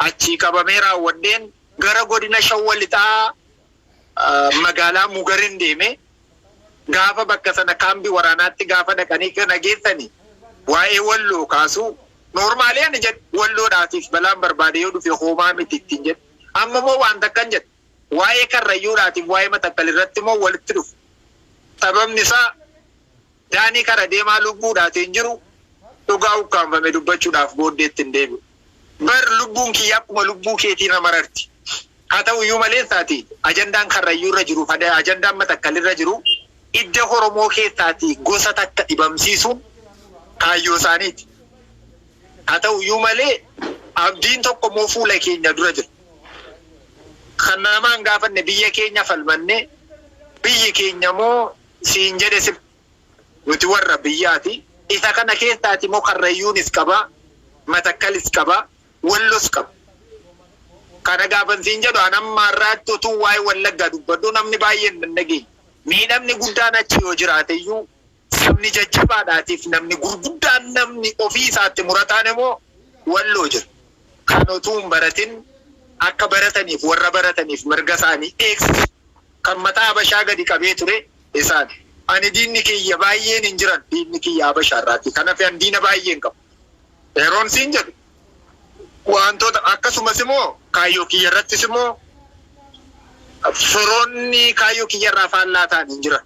Achii qabamee raawwadheen gara godina Shawwa Lixaa magaalaa Mugarin deeme. Gaafa bakka sana kaambii waraanaatti gaafa dhaqanii kana geessanii waa'ee Walloo kaasuu normally ani jedhu Walloodhaatiif balaan barbaade yoo dhufe hoomaa miti ittiin jedhu. Amma immoo waan takkan jedhu, waa'ee Karrayyuudhaatiif waa'ee Matakkal irratti immoo walitti dhufu. Sababni isaa Daanii kara deemaa lubbuudhaatiin jiru dhugaa ukkaanfame dubbachuudhaaf booddeetti hin deebi'u. Bar lubbuun kiyya akkuma lubbuu keetii na mararti. Haa ta'u iyyuu malee isaati ajandaan Karrayyuu irra jiru, ajandaan Matakkal irra jiru idda Oromoo keessaati gosa takka dhibamsiisuun kaayyoo isaaniiti. Haa ta'u iyyuu malee abdiin tokko immoo fuula keenya dura jira. Kan namaan gaafanne biyya keenya falmanne, biyyi keenya immoo siin jedhe si nuti warra biyyaati. Isa kana keessaati immoo Karrayyuunis qaba, Matakkalis qaba, Wallos qaba. Kana gaafan siin jedhu an amma har'aatti utuu waa'ee Wallaggaa dubbadhu namni baay'een hin dhageenye. Miidhamni guddaan achi yoo jiraate iyyuu sabni jajjabaadhaatiif namni gurguddaan namni ofii isaatti murataan immoo Walloo jira. Kan utuu hin baratin akka barataniif warra barataniif mirga isaanii eegsisu. Kan mataa Habashaa gadi qabee ture isaan. Ani diinni kiyya baay'een hin jiran, diinni kiyya Habashaa irraati. Kanaaf an diina baay'een qabu. Yeroon siin jedhu wantoota akkasumas immoo kaayyoo kiyya irrattis immoo firoonni kaayyoo kiyya irraa faallaa ta'an hin jiran.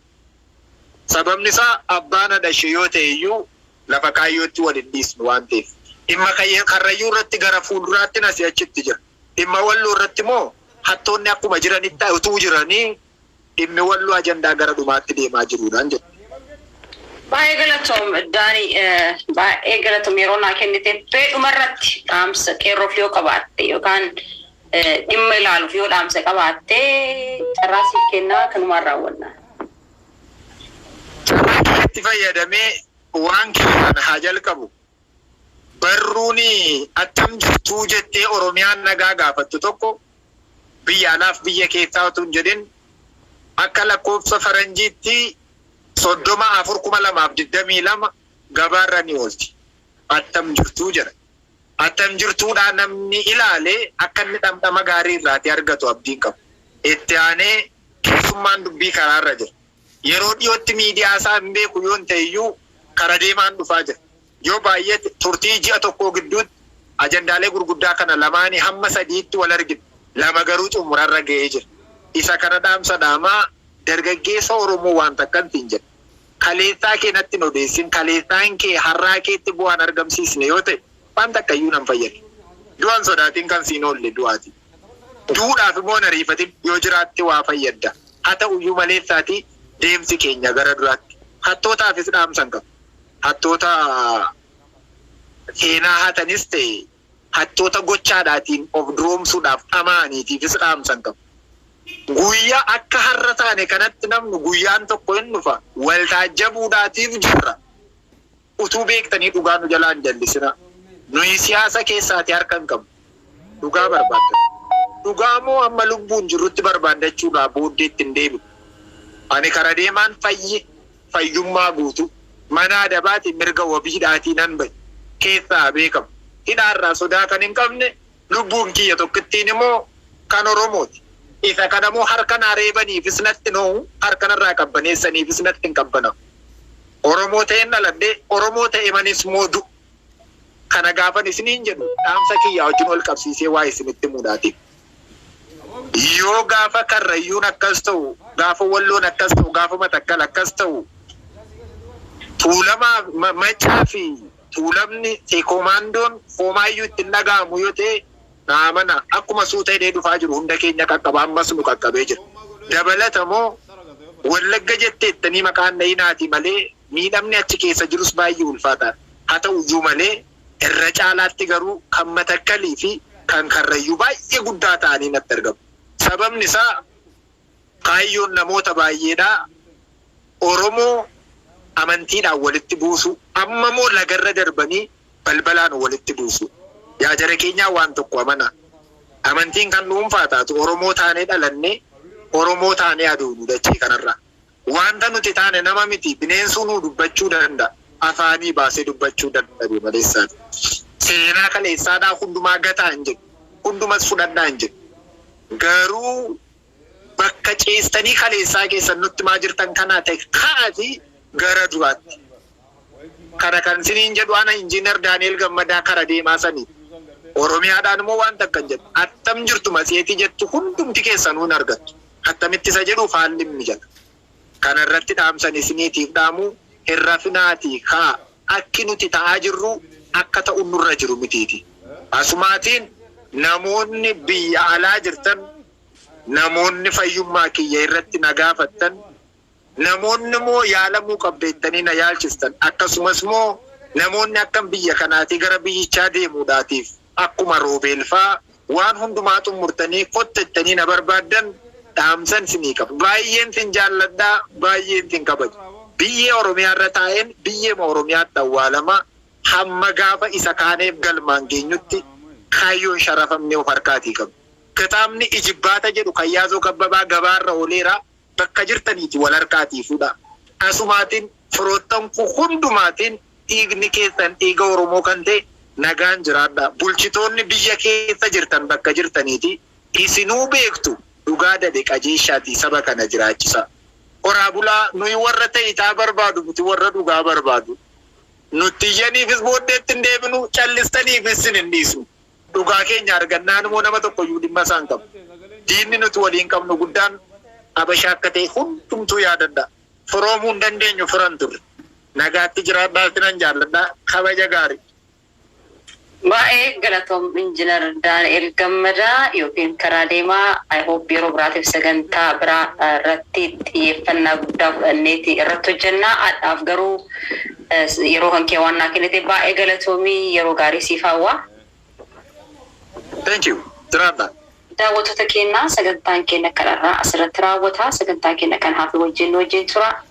Sababni isaa abbaan haadha yoo ta'e iyyuu lafa kaayyootti wal hin dhiisnu waan ta'eef. Dhimma Karrayyuu irratti gara fuulduraatti asii achitti jira. Dhimma Walloo irratti immoo hattoonni akkuma jiranitti utuu jiranii dhimmi Walloo ajandaa gara dhumaatti deemaa jiruudhaan jedhu. Baay'ee galatoom Daanii, baay'ee galatoom yeroo naa kennite. Dhumarratti dhaamsa qeerroof yoo qabaatte yookaan dhimma ilaaluuf yoo dhaamsa qabaatte carraa siif kennaa, kanumaan raawwanna. Carraa itti fayyadamee waan keessan haa jalqabu. Barruun attam jirtuu jettee Oromiyaan nagaa gaafattu tokko biyya alaaf biyya keessaa otoo hin jedhin akka lakkoofsa faranjiitti 30/4/2022 gabaarra ni oolti. Attam jirtuu jedha. Attam jirtuudhaan namni ilaalee akka inni dhamdhama gaarii irraati argatu abdiin qabu. Itti aanee keessummaan dubbii karaarra jira. Yeroo dhiyootti miidiyaa isaa hin beeku yoon ta'e iyyuu kara deemaan dhufaa jira. Yoo baay'ee turtii ji'a tokkoo gidduutti ajandaalee gurguddaa kana lamaanii hamma sadiitti wal argina. Lama garuu xumurarra ga'ee jira. Isa kana dhaamsa dhaamaa dargaggeessa Oromoo waan takkan siin jedha. Kaleessaa kee natti hin odeessin, kaleessaan kee har'aa keetti bu'aan argamsiisne yoo ta'e waan takka iyyuu nan fayyadu. Du'an sodaatiin kan siin oolle du'aati. Duudhaaf immoo hin ariifatin, yoo jiraatte waa fayyadda. Haa ta'u iyyuu maleessaati deemsi keenya gara duraatti. Hattootaafis dhaamsan qabu. Hattoota seenaa hatanis ta'e hattoota gochaadhaatiin of duroomsuudhaaf dhama'aniitiifis dhaamsan qabu. Guyyaa akka har'a taane kanatti namni guyyaan tokko hin dhufa. Waltaajjabuudhaatiif jirra. Utuu beektanii dhugaa nu jalaan jallisina. Nuyi siyaasa keessaati harka hin qabnu. Dhugaa barbaadda. Dhugaa moo amma lubbuun jirrutti barbaaddachuudhaa booddeetti hin deebi'u. Ani kara deemaan fayyummaa guutuu mana adabaatiin mirga wabiidhaatii nan bahe. Keessaa beekamu. Hidhaarraa sodaa kan hin qabne lubbuun kiyya tokkittiin immoo kan Oromooti. Isa kanammoo harka naa reebaniifis natti noo'u, harka narraa qabbaneessaniifis natti hin qabbanamu. Oromoo ta'een dhaladhee, Oromoo ta'e manis moodu. Kana gaafan isiniin jedhu dhaamsa kiyyaa wajjin wal qabsiisee waa isinitti himuudhaatiif. Yoo gaafa Karrayyuun akkas ta'u, gaafa Walloon akkas ta'u, gaafa Matakkal akkas ta'u, Tuulamaa Macaa fi Tuulamni koomaandoon hoomaayyuu ittiin dhaga'amu yoo ta'e naamana akkuma suuta hidhee dhufaa jiru hunda keenya qaqqaba, ammas nu qaqqabee jira. Dabalatamoo Wallagga jetteettanii maqaan dhahinaati malee miidhamni achi keessa jirus baay'ee ulfaataadha. Haa ta'u iyyuu malee irra caalaatti garuu kan Matakkalii fi kan Karrayyuu baay'ee guddaa ta'anii natti argamu. Sababni isaa kaayyoon namoota baay'eedhaa Oromoo amantiidhaan walitti buusu, amma immoo lagarra darbanii balbalaan walitti buusu. Yaa jara keenyaa waan tokko amana. Amantiin kan dhuunfaa taatu Oromoo taanee dhalannee Oromoo taanee aduunu dachee kanarra. Wanta nuti taane nama miti bineensuu nu dubbachuu danda'a. Afaanii baasee dubbachuu danda'e maleessaati. Seenaa kaleessaadhaa hundumaa gataa hin jedhu. Hundumas fudhadhaa hin jedhu. Garuu bakka ceestanii kaleessaa keessan nutti maa jirtan kanaa ta'e ka'atii gara duraatti. Kana kan isiniin jedhu ana Injiinar Daani'el Gammadaa kara deemaa sanii. Oromiyaadhaan immoo waan takka hin jedhu. Attam jirtu matseetii jettu hundumti keessanuu hin argattu. Attamitti isa jedhuuf haalli hin mijatu. Kana irratti dhaamsan isiniitiif dhaamu hin rafinaatii kaa akki nuti ta'aa jirru akka ta'u nurra jiru mitiiti. Asumaatiin namoonni biyya alaa jirtan, namoonni fayyummaa kiyya irratti na gaafattan, namoonni immoo yaalamuu qabda jettanii na yaalchistan, akkasumas immoo namoonni akkam biyya kanaatii gara biyyichaa deemuudhaatiif akkuma roobeelfaa waan hundumaa xumurtanii kotta jettanii na barbaaddan dhaamsan isinii qaba. Baay'een sin jaalladhaa, baay'een sin kabaja. Biyyee Oromiyaa irra taa'een biyyeema Oromiyaatti awwaalama hamma gaafa isa kaaneef galmaan geenyutti kaayyoon sharafamne of harkaatii qabu. Kitaabni Ijibbaata jedhu kan Yaazoo Kabbabaa gabaarra ooleera bakka jirtaniiti wal harkaatii fuudha. Asumaatiin firoottan koo hundumaatiin dhiigni keessan dhiiga Oromoo kan ta'e nagaan jiraadha. Bulchitoonni biyya keessa jirtan bakka jirtaniiti isinuu beektu dhugaa dabe qajeeshaatii saba kana jiraachisa. Horaa bulaa, nuyi warra ta'itaa barbaadu miti, warra dhugaa barbaadu. Nutti iyyaniifis booddeetti hin deebinu, callistaniifis sin hin dhiisnu. Dhugaa keenya argannaan immoo nama tokko iyyuu dhimma isaan qabu. Diinni nuti waliin qabnu guddaan Habashaa akka ta'e hundumtuu yaadadha. Firoomuu hin dandeenyu firan turre. Nagaatti jiraadhaa, sinan jaalladhaa, kabaja gaarii. Baay'ee galatoom Injiinar Daani'el Gammadaa yookiin karaa deemaa. I hope yeroo biraatiif sagantaa biraa irratti xiyyeeffannaa guddaa fudhanneeti irratti hojjennaa. Hadhaaf garuu yeroo kan kee waan naa kennite baay'ee galatoomii, yeroo gaarii siif hawwa. Thank you. Jiraadhaa. Daawwattoota keenyaa, sagantaan keenya kanarraa asirratti raawwata. Sagantaa keenya kan hafe wajjin tura.